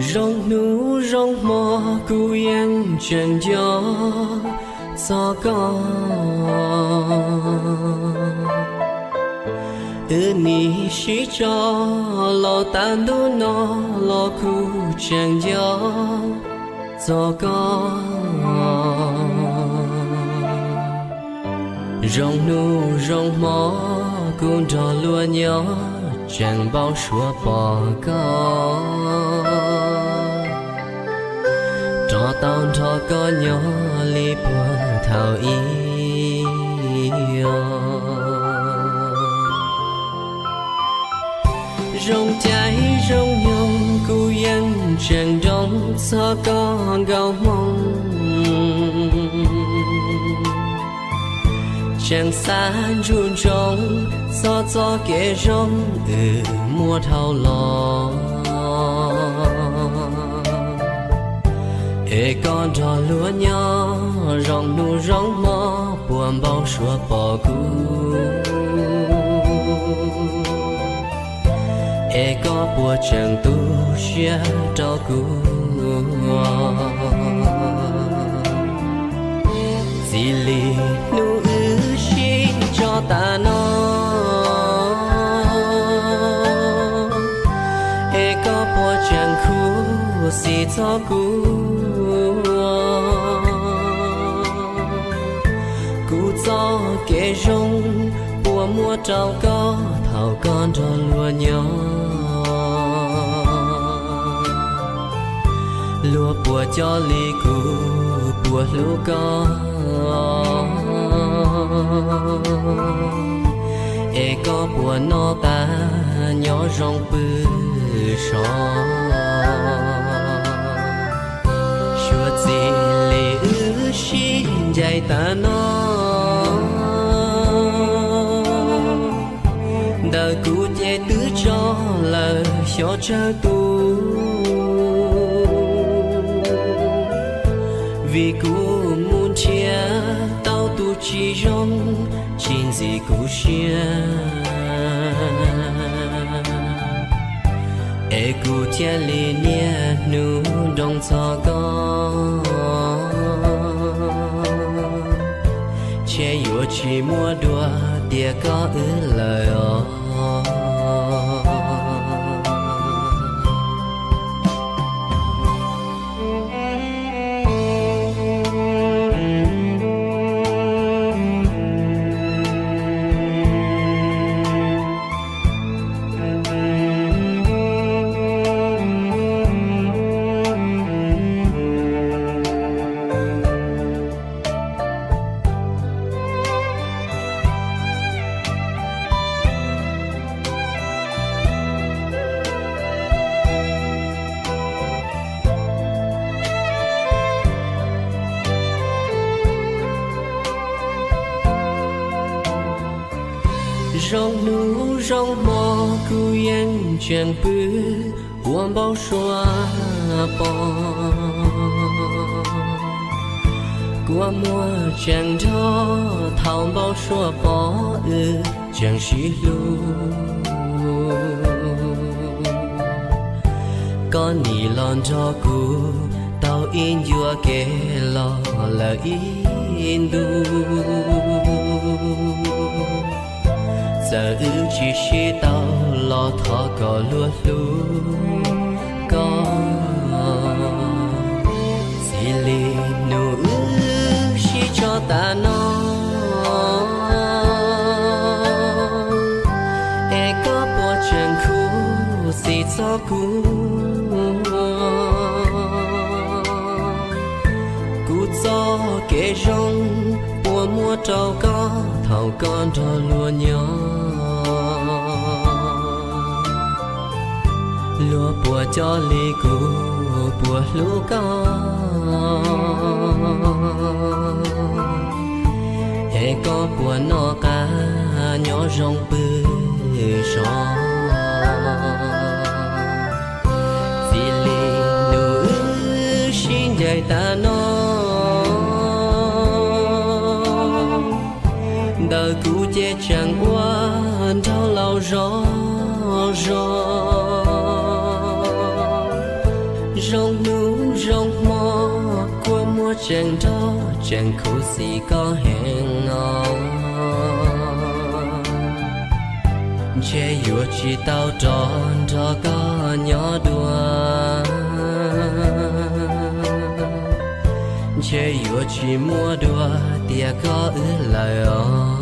Zoo hnub zoo hmo kuv yeej tseem nco txog koj. Wb nim sib tso los tas ntuj no los kuv tseem nco txog koj. Zoo hnub zoo hmo kuv nrog luag nyob tseem npau suav pom koj. Rov tau nrog koj nyob li puag thaum ub. Zoo caij zoo nyoog kuv yeej tseem nco txog koj nkauj hmoob. Tseem xav ntsug ntsoov txog txoj kev zoo uas muaj dhau los. Es koj nrog luag nyob zoo hnub zoo hmo puas npau suav pom kuv. Es koj puas tseem tu siab rau kuv. Txij li hnub wb sib tso tas no, es koj puas tseem khuv xim txog kuv. Kuv txoj kev zoo puas muaj rau koj thaum koj nrog luag nyob. Luag puas coj li kuv puas hlub koj. Es koj puas noj qab nyob zoo pw sov. Suav txij li wb sib ncaim tas no, ntawm kuv ces twb tso lawm xyov tsawg tus. Vim kuv mus nrhiav tau tus tsis zoo, tsis ntxim kuv siab. Es kuv thiaj li niaj hnub nroo txog koj, ntshe yuav tsis muaj dua tias koj wb lawm os. Zoo hnub zoo hmo kuv yeej tseem pw ua npau suav pom. Kua muag tseem nrog thaum npau suav pom wb tseem sib hlub. Koj nim los nrog kuv taug ib ncua kev los lawm ib ntus. Txawm wb tsis sib tau los thov kom luag hlub koj. Txij li hnub wb sib tso tas no, es koj puas tseem khuv xim txog kuv. Kuv txoj kev zoo puas muaj rau koj thaum koj nrog luag nyob. Luag puas coj li kuv puas hlub koj, es koj puas noj qab nyob zoo pw sov. Txij li hnub wb sib ncaim tas no, ntawm kuv ces tseem ua nraug laus zog zog. Zoo hnub zoo hmo, kua muag tseem nrog, tseem khuv xim koj heev os. Ntshe yuav tsis tau rov nrog koj nyob dua, ntshe yuav tsis muaj dua tias koj wb lawm os.